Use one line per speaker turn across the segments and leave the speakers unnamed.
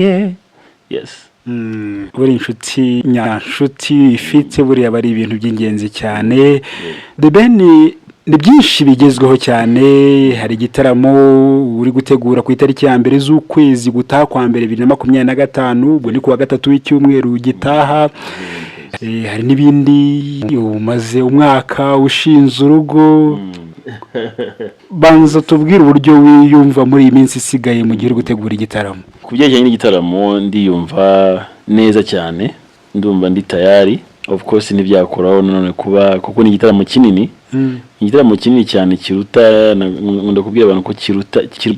Yeah, yes.
Buri inshuti nyanshuti ifite buriya aba ari ibintu by'ingenzi cyane. The Ben, ni byinshi bigezweho cyane. Hari igitaramo uri gutegura ku itariki ya 1 z'ukwezi gutaha kwa mbere 2025, ubwo ni ku wa gatatu w'icyumweru gitaha. Hari n'ibindi, umaze umwaka ushinze urugo. Banza tubwire uburyo wiyumva muri iyi minsi isigaye mu gihe uri gutegura igitaramo.
Ku byerekeranye n'igitaramo, ndiyumva neza cyane, ndumva ndi tayari. Of course ntibyakoraho nanone kuba, kuko ni igitaramo kinini, ni igitaramo kinini cyane kiruta nkunda kubwira abantu ko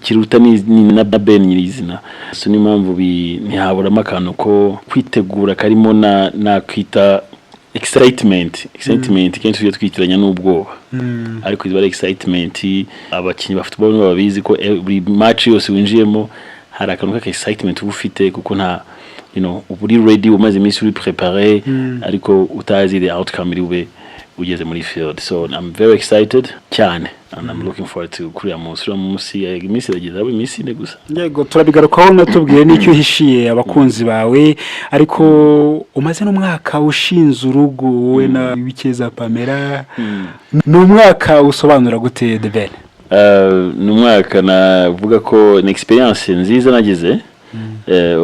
kiruta na Ben nyirizina. So niyo mpamvu ntihaburamo akantu ko kwitegura karimo na nakwita excitement. Excitement kenshi tujya twitiranya n'ubwoba, ariko iba ari excitement. Abakinnyi ba football nibo babizi ko buri match yose winjiyemo hari akantu k'aka excitement uba ufite, kuko nta uba uri ready, umaze iminsi uri préparé, ariko utazi the outcome iri bube ugeze muri field. So I'm very excited cyane and I'm looking forward to kuriya munsi, uriya munsi. Iminsi irageze, haba iminsi 4 gusa.
Yego, turabigarukaho, natubwiye n'icyo uhishiye abakunzi bawe. Ariko umaze n'umwaka ushinze urugo, wowe na Uwicyeza Pamela. Ni umwaka usobanura gute, The Ben?
Ni umwaka navuga ko ni experience nziza nagize.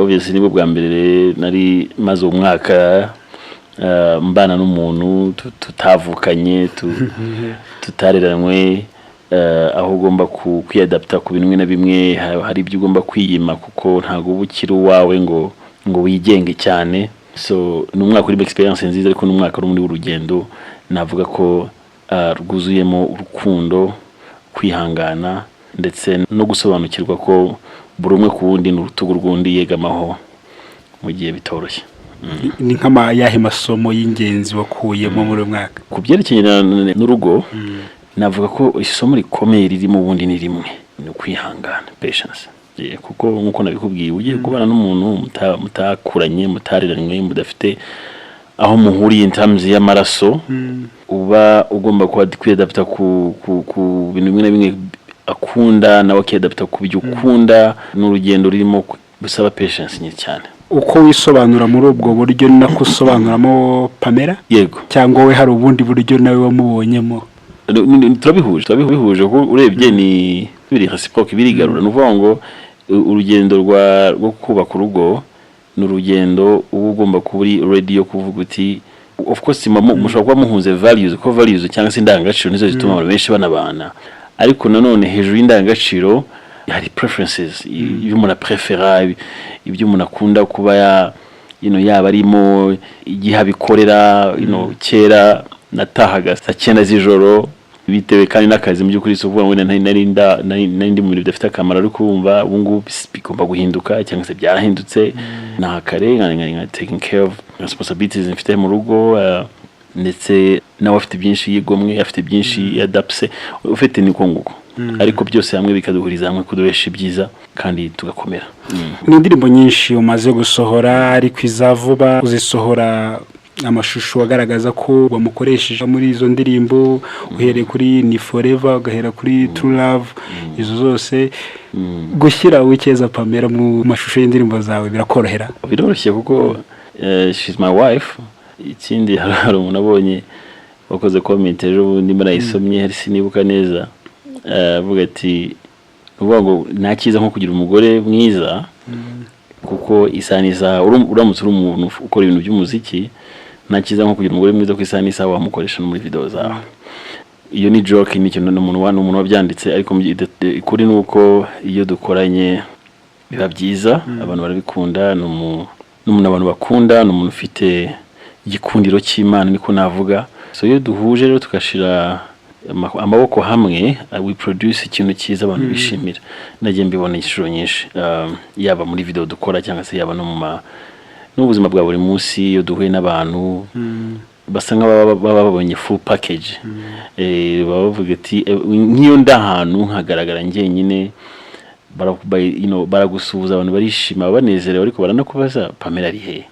Obviously nibwo bwa mbere nari maze umwaka mbana n'umuntu tutavukanye, tutareranywe, aho ugomba kwiyadapta ku bintu bimwe na bimwe. Hari ibyo ugomba kwiyima kuko ntabwo uba ukiri uwawe ngo wigenge cyane. So ni umwaka urimo experience nziza, ariko ni umwaka uri muri urugendo navuga ko rwuzuyemo urukundo, kwihangana, ndetse no gusobanukirwa ko buri umwe ku wundi ni urutugu rw'undi yegamaho mu gihe bitoroshye.
Ni nk'ayahe masomo y'ingenzi wakuyemo muri uyu mwaka?
Ku byerekeye n'urugo, navuga ko isomo rikomeye ririmo ubundi ni rimwe, ni ukwihangana, patience. Kuko nk'uko nabikubwiye, ugiye kubana n'umuntu mutakuranye, mutareranywe, mudafite aho muhuriye in terms y'amaraso, uba ugomba kuba kwiyadapta ku bintu bimwe na bimwe akunda, nawe akiyadapta ku byo ukunda. Ni urugendo rurimo gusaba patience nyinshi cyane.
Uko wisobanura muri ubwo buryo ni nako usobanuramo Pamela?
Yego.
Cyangwa we hari ubundi buryo nawe wamubonyemo?
Turabihuje kuko urebye ni biri réciproque, birigarura. Ni ukuvuga ngo urugendo rwo kubaka urugo ni urugendo uba ugomba kuba uri ready yo kuvuga uti of course mushobora kuba muhuze values, kuko values cyangwa se indangagaciro nizo zituma abantu benshi banabana, ariko nanone hejuru y'indangagaciro hari preferences, ibyo umuntu aprefera, ibyo umuntu akunda kuba ya yaba arimo igihe abikorera. Kera natahaga saa 9 z'ijoro bitewe kandi n'akazi. Mu by'ukuri si ukuvuga ngo wenda nari ndi mu bintu bidafite akamaro, ariko urumva ubu ngubu bigomba guhinduka cyangwa se byarahindutse. Ntaha kare nka taking care of responsibilities mfite mu rugo, ndetse nawe afite byinshi yigomwe, afite byinshi yadapse ufite, niko nguko, ariko byose hamwe bikaduhuriza hamwe kuduhesha ibyiza kandi tugakomera.
Ni indirimbo nyinshi umaze gusohora, ariko iza vuba uzisohora amashusho agaragaza ko wamukoresheje muri izo ndirimbo, uhereye kuri "Ni Forever", ugahera kuri "True Love", izo zose. Gushyira Uwicyeza Pamela mu mashusho y'indirimbo zawe birakorohera?
Biroroshye kuko she's my wife. Ikindi, hari umuntu abonye wakoze comment ejo bundi, mbarayisomye, hari sinibuka neza, avuga ati ni ukuvuga ngo nta cyiza nko kugira umugore mwiza, kuko isaha n'isaha uramutse uri umuntu ukora ibintu by'umuziki, nta cyiza nko kugira umugore mwiza, ku isaha n'isaha wamukoresha no muri video zawe. Iyo ni joke, ni ikintu ni umuntu wabyanditse, ariko ukuri ni uko iyo dukoranye biba byiza, abantu barabikunda. Ni umuntu abantu bakunda, ni umuntu ufite igikundiro cy'Imana, niko navuga. So iyo duhuje rero tugashira amaboko hamwe, we produce ikintu cyiza abantu bishimira. Nagiye mbibona inshuro nyinshi, yaba muri video dukora cyangwa se yaba no mu ma n'ubuzima bwa buri munsi. Iyo duhuye n'abantu basa nk'ababa baba babonye full package. Baba bavuga ati nk'iyo ndi ahantu nkagaragara njyenyine, baragusuhuza, abantu barishima, baba banezerewe, ariko baranakubaza: "Pamela ari hehe?"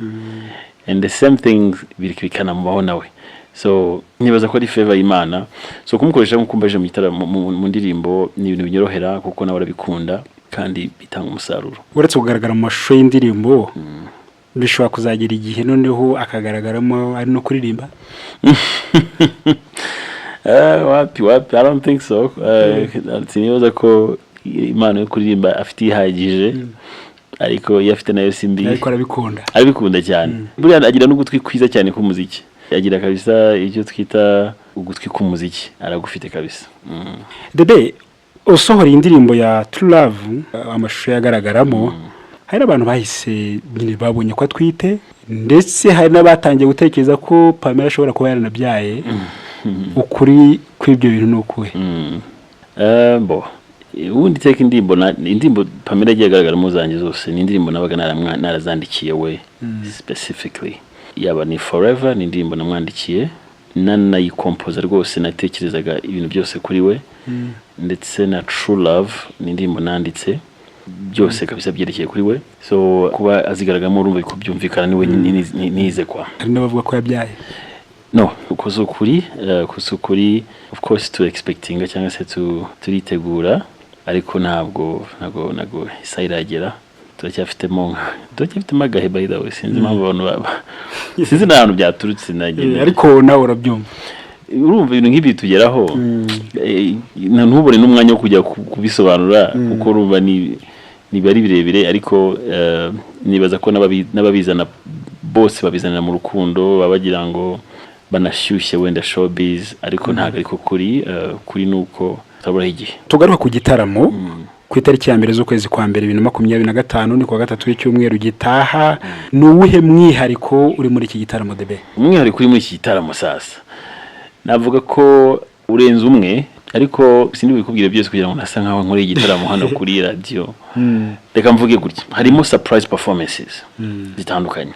And the same thing bikanamubaho nawe. So nibaza ko ari favor y'Imana. So kumukoresha nk'uko mbaje mu gitaramo, mu ndirimbo, ni ibintu binyorohera kuko nawe arabikunda. Kandi bitanga umusaruro.
Uretse kugaragara mu mashusho y'indirimbo, bishobora kuzagera igihe noneho akagaragaramo ari no kuririmba?
Wapi, wapi, I don't think so. Sinibaza ko impano yo kuririmba afite ihagije, ariko iyo afite nayo si mbi.
Ariko arabikunda.
Arabikunda cyane. Buriya agira n'ugutwi kwiza cyane k'umuziki, agira kabisa icyo twita ugutwi k'umuziki, aragufite kabisa.
The Ben, usohora indirimbo ya True Love, amashusho yagaragaramo, hari abantu bahise nyine babonye ko atwite, ndetse hari n'abatangiye gutekereza ko Pamela ashobora kuba yaranabyaye. Ukuri kw'ibyo bintu ni ukuhe?
Bo ubundi iteka indirimbo indirimbo Pamela yagiye agaragaramo zanjye zose ni indirimbo nabaga narazandikiye we specifically. Yaba ni Forever, ni indirimbo namwandikiye nanayikompoza rwose, natekerezaga ibintu byose kuri we, ndetse na True Love ni indirimbo nanditse byose kabisa byerekeye kuri we. So kuba azigaragaramo, urumva ko byumvikana niwe nize kwa.
Hari n'abavuga ko yabyaye.
No, kuza ukuri, kuza ukuri, of course tu expectinga cyangwa se turitegura, ariko ntabwo isaha iragera. Turacyafitemo agahe. By the way, sinzi impamvu abantu baba, sinzi n'ahantu byaturutse nagiye.
Ariko nawe urabyumva.
Urumva ibintu nk'ibi tugeraho, ntubone n'umwanya wo kujya kubisobanura, kuko urumva ni niba ari birebire. Ariko nibaza ko n'ababizana bose babizanira mu rukundo, baba bagira ngo banashyushye wenda showbiz, ariko ntabwo ariko kuri. Kuri ni uko tutaburaho igihe.
Tugaruka ku gitaramo ku itariki ya 1 z'ukwezi kwa mbere 2025, ni kuwa gatatu w'icyumweru gitaha. Ni uwuhe mwihariko uri muri iki gitaramo, The Ben?
Umwihariko uri muri iki gitaramo sasa, navuga ko urenze umwe, ariko sindi bikubwire byose kugira ngo ntasa nkaho nkoreye igitaramo hano kuri radiyo. Reka mvuge gutya: harimo surprise performances zitandukanye,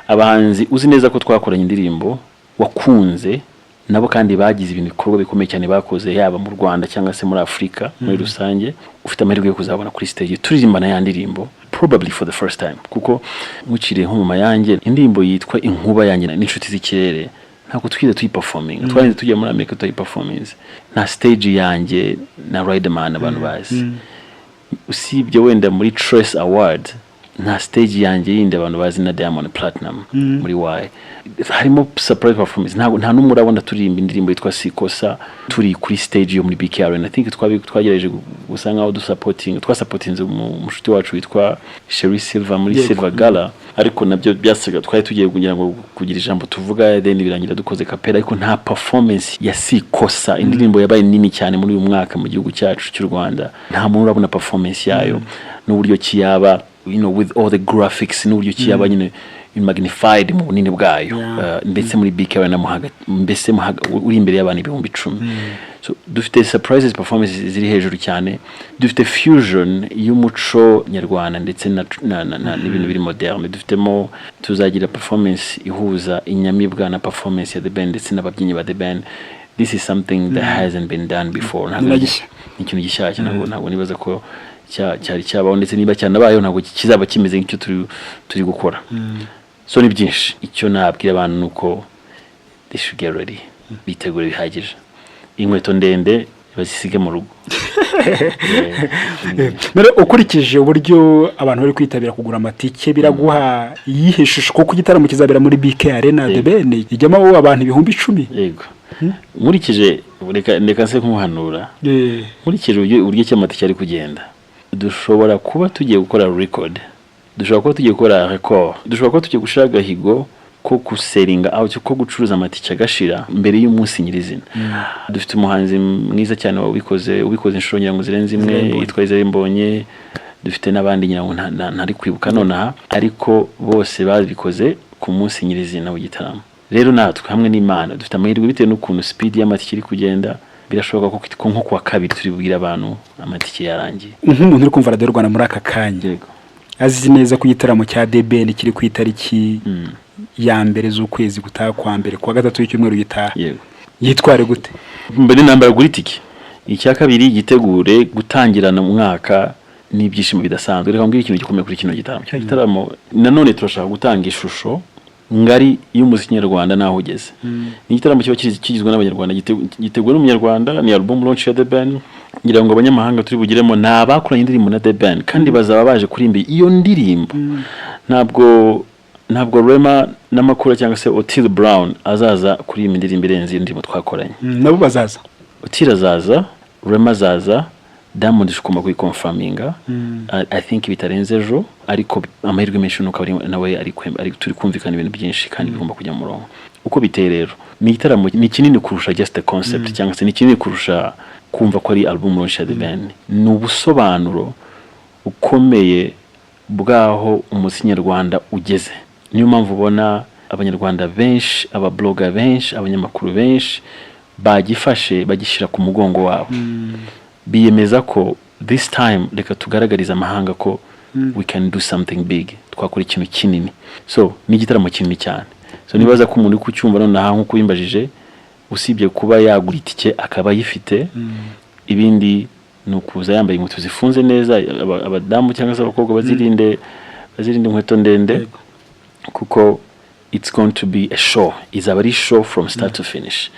abahanzi uzi neza ko twakoranye indirimbo wakunze nabo, kandi bagize ibintu bikorwa bikomeye cyane bakoze, yaba mu Rwanda cyangwa se muri Afurika muri rusange. Ufite amahirwe yo kuzabona kuri stage turirimbana ya ndirimbo, probably for the first time, kuko nkuciriye nko mu mayange, indirimbo yitwa Inkuba yanjye n'Inshuti z'Ikirere ntabwo twigeze tuyiperforminga. Twarinze tujya muri Amerika tuyiperforminze. Nta stage yanjye na Riderman abantu bazi, usibye wenda muri Trace Award. Nta stage yanjye yindi abantu bazi na Diamond Platnumz muri Y. Harimo surprise performance. Ntabwo nta n'umwe urabona turirimba indirimbo yitwa Sikosa turi kuri stage yo muri BK Arena. I think twagerageje gusa nkaho dusupporting, twasupportinze umushuti wacu witwa Sherrie Silver muri Silver Gala, ariko nabyo byasaga twari tugiye kugira ngo kugira ijambo tuvuga, then birangira dukoze kapera, ariko nta performance ya Sikosa, indirimbo yabaye nini cyane muri uyu mwaka mu gihugu cyacu cy'u Rwanda. Nta muntu urabona performance yayo n'uburyo kiyaba, with all the graphics, n'uburyo kiyaba nyine magnified mu bunini bwayo. Ndetse muri BK Arena mbese uri imbere y'abantu 10,000. So dufite surprises performances ziri hejuru cyane. Dufite fusion y'umuco nyarwanda ndetse na n'ibintu biri moderne. Dufitemo, tuzagira performance ihuza Inyamibwa na performance ya The Ben ndetse n'ababyinnyi ba The Ben. This is something that hasn't been done before.
Ni na gishya.
Ni ikintu gishyashya. Ntabwo nibaza ko cyari cyabaho, ndetse niba cyanabayeho ntabwo kizaba kimeze nk'icyo turi gukora. So ni byinshi. Icyo nabwira abantu ni uko they should get ready, bitegure bihagije, inkweto ndende bazisige mu rugo.
None ukurikije uburyo abantu bari kwitabira kugura amatike, biraguha iyihe shusho, kuko igitaramo kizabera muri BK Arena, The Ben, ijyamo abantu 10,000?
Yego, nkurikije, reka nse nkuhanura, nkurikije uburyo ki amatike ari kugenda, dushobora kuba tugiye gukora record, dushobora kuba tugiye gukora record, dushobora kuba tugiye gushira agahigo ko gusellinga out, ko gucuruza amatike agashira mbere y'umunsi nyirizina. Dufite umuhanzi mwiza cyane wabikoze, ubikoze inshuro ngira ngo zirenze imwe,
Israel Mbonyi.
yitwa Israel Mbonyi. Dufite n'abandi ngira ngo ntari kwibuka nonaha, ariko bose babikoze ku munsi nyirizina w'igitaramo. Rero natwe hamwe n'Imana dufite amahirwe, bitewe n'ukuntu speed y'amatike iri kugenda, birashoboka ko nko kuwa kabiri turi bubwire abantu amatike yarangiye.
Nk'umuntu uri kumva Radiyo Rwanda muri aka kanya, azi neza ko igitaramo cya The Ben kiri ku itariki ya 1 z'ukwezi gutaha kwa mbere, kuwa gatatu w'icyumweru gitaha, yitware gute?
Mbere na mbere, gura itike. Icya kabiri, gitegure gutangirana umwaka n'ibyishimo bidasanzwe. Reka mbwire ikintu gikomeye kuri kino gitaramo. Kino gitaramo nanone turashaka gutanga ishusho ngari y'umuziki nyarwanda n'aho ugeze. Ni igitaramo kiba kigizwe n'Abanyarwanda, giteguwe n'Umunyarwanda, ni album launch ya The Ben. Ngira ngo abanyamahanga turi bugiremo ni abakoranye indirimbo na The Ben, kandi bazaba baje kuririmba iyo ndirimbo. Ntabwo Rema Namakula cyangwa se Otile Brown azaza kuririmba indirimbo irenze iyo ndirimbo twakoranye.
Nabo bazaza?
Otile azaza, Rema azaza, Diamond tugomba kuyiconfirminga, I think bitarenze ejo, ariko amahirwe menshi nuko ari nawe ari turi kumvikana ibintu byinshi kandi bigomba kujya mu murongo. Uko biteye rero, ni igitaramo, ni kinini kurusha just a concept, cyangwa se ni kinini kurusha kumva ko ari album launch ya The Ben. Ni ubusobanuro bukomeye bw'aho umuziki nyarwanda ugeze. Niyo mpamvu ubona Abanyarwanda benshi, ababloga benshi, abanyamakuru benshi bagifashe, bagishyira ku mugongo wabo, biyemeza ko this time reka tugaragarize amahanga ko we can do something big, twakora ikintu kinini. So ni igitaramo kinini cyane. So nibaza ko umuntu uri kucyumva nonaha, nk'uko ubimbajije, usibye kuba yagura itike akaba ayifite, ibindi ni ukuza yambaye inkweto zifunze neza. Abadamu cyangwa se abakobwa bazirinde inkweto ndende, kuko it's going to be a show, izaba ari show from start to finish,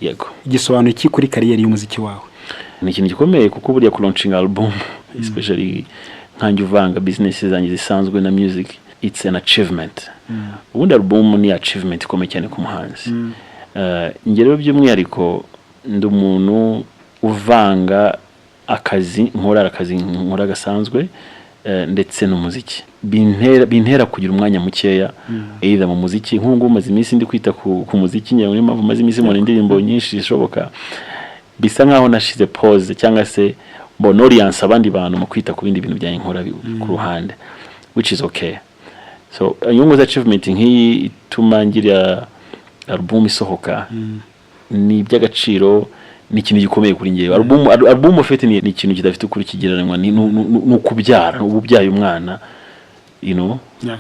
yego.
Gisobanuye iki kuri carrière y'umuziki wawe?
Ni ikintu gikomeye, kuko buriya kulaunchinga album, especially nkanjye uvanga business zanjye zisanzwe na music, it's an achievement. Ubundi album ni achievement ikomeye cyane ku muhanzi. Njye rero by'umwihariko ndi umuntu uvanga akazi nkora gasanzwe ndetse n'umuziki. Bintera kugira umwanya mukeya either mu muziki. Nk'ubu ngubu maze iminsi ndi kwita ku muziki, ngira ngo niyo mpamvu maze iminsi mbona indirimbo nyinshi zishoboka. Bisa nkaho nashize pause cyangwa se mbona audience, abandi bantu, mu kwita ku bindi bintu byanjye nkora ku ruhande, which is okay. So inyungu za achievement nk'iyi ituma ngira album isohoka ni iby'agaciro, ni ikintu gikomeye kuri njyewe. Album ufite ni ikintu kidafite ukuri kigereranywa, ni ukubyara, uba ubyaye umwana,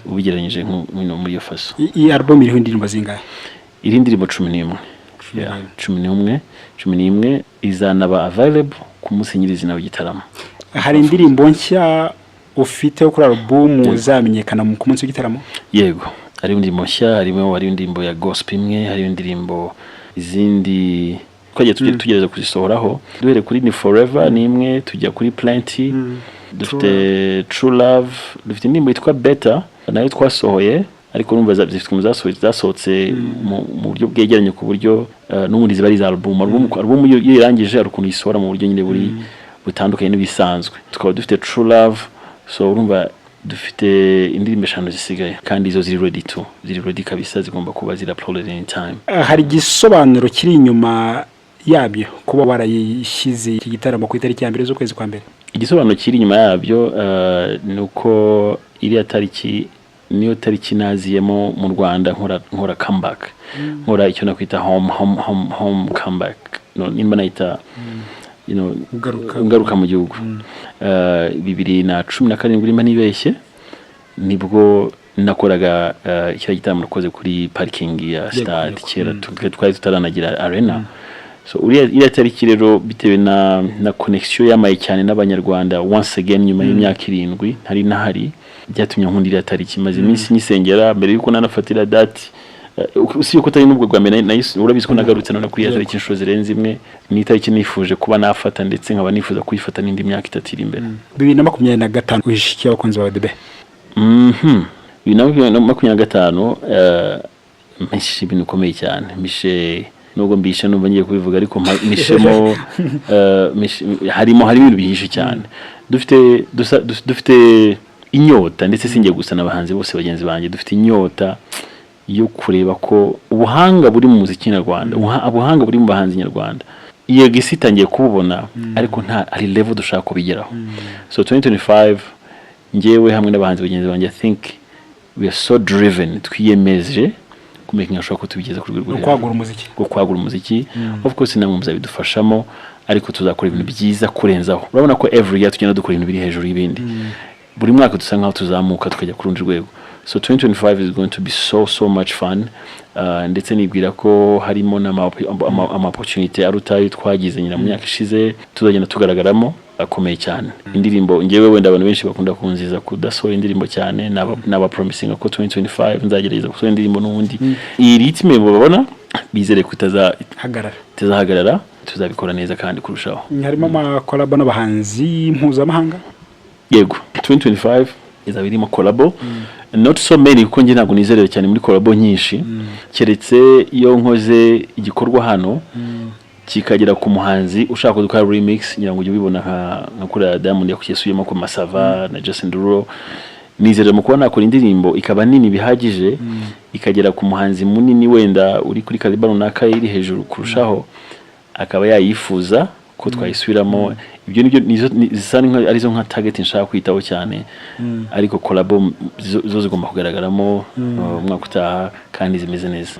ubigereranyije muri iyo façon.
Iyi album iriho indirimbo zingahe?
Iri ndirimbo 11. Yeah,
11.
11, 11 izanaba available ku munsi nyirizina w'igitaramo.
Hari indirimbo nshya ufite kuri album zamenyekana ku munsi w'igitaramo?
Yego, hari indirimbo nshya, harimo indirimbo ya gospel imwe, hari indirimbo izindi twagiye tugerageza kuzisohoraho. Duhere kuri Ni Forever, ni imwe, tujya kuri Plenty, dufite True Love, dufite indirimbo yitwa Better nayo twasohoye, ariko urumva zifite ukuntu zasohotse mu buryo bwegeranye, ku buryo n'ubundi ziba ari iza album. Album iyo irangije hari ukuntu isohora mu buryo nyine buri butandukanye n'ibisanzwe. Tukaba dufite True Love. So urumva dufite indirimbo eshanu zisigaye, kandi izo ziri ready to ziri ready kabisa, zigomba kuba ziri uploaded in time.
Hari igisobanuro kiri inyuma yabyo kuba warayishyize iki gitaramo ku itariki ya 1 z'ukwezi kwa mbere?
Igisobanuro kiri inyuma yabyo ni uko iriya tariki niyo tariki naziyemo mu Rwanda, nkora comeback, nkora icyo nakwita home comeback, no, nimba nayita
Ugaruka.
Ngaruka mu gihugu. 2017 nimba nibeshye, nibwo nakoraga kiriya gitaramo nakoze kuri parking ya stade kera twari tutaranagira arena. So iriya tariki rero, bitewe na connection yamaye cyane n'Abanyarwanda once again nyuma y'imyaka 7 ntari nahari, byatumye nkunda iriya tariki. Maze iminsi nyisengera mbere yuko nanafatira date. Usibye ko atari n'ubwo bwa mbere, urabizi ko nagarutse none kuri iriya tariki inshuro zirenze imwe. Ni itariki nifuje kuba nafata, ndetse nkaba nifuza kuyifata n'indi myaka 3 iri imbere.
2025 uhishikiye abakunzi bawe, The Ben?
2025 mpishe ibintu bikomeye cyane. Mpishe, nubwo mbishe numva ngiye kubivuga, ariko mpishemo harimo ibintu byinshi cyane. Dufite inyota, ndetse singiye gusa n'abahanzi bose bagenzi banjye, dufite inyota yo kureba ko ubuhanga buri mu muziki nyarwanda, ubuhanga buri mu bahanzi nyarwanda, yego isi itangiye kububona, ariko nta ari level dushaka kubigeraho. So 2025 njyewe hamwe n'abahanzi bagenzi banjye, I think we are so driven, twiyemeje kumakinga sure ko tubigeza ku rwego
no
rwo hejuru.
Kwagura umuziki.
Rwo kwagura umuziki. Of course namwe muzabidufashamo, ariko tuzakora ibintu byiza kurenzaho. Urabona ko every year tugenda dukora ibintu biri hejuru y'ibindi. Buri mwaka dusa nkaho tuzamuka tukajya ku rundi rwego. So 2025 is going to be so so much fun. Ndetse nibwira ko harimo n'ama ama opportunity aruta ayo twagize nyina mu myaka ishize, tuzagenda tugaragaramo akomeye cyane. Indirimbo, ngewe wenda abantu benshi bakunda kunziza kudasohora indirimbo cyane, naba promising ko 2025 nzagerageza gusohora indirimbo. N'ubundi iyi rythme babona Bizere ko
hagarara.
Itazahagarara, tuzabikora neza kandi kurushaho.
Harimo amacollabo n'abahanzi mpuzamahanga?
Yego, 2025 izaba irimo collabo, not so many, kuko njye ntabwo nizerera cyane muri collabo nyinshi, keretse iyo nkoze igikorwa hano kikagera ku muhanzi ushaka gukora remix. Ngira ngo ujye ubibona nka kuriya Diamond yakuyesuyemo ku Masava na Jason Derulo. Nizera mu kuba nakora indirimbo ikaba nini bihagije, ikagera ku muhanzi munini wenda uri kuri caliber runaka iri hejuru kurushaho, akaba yayifuza ko twayisubiramo. Ibyo nibyo nizo zisa arizo nka target nshaka kwitaho cyane, ariko collabo zo zigomba kugaragaramo umwaka utaha kandi zimeze neza.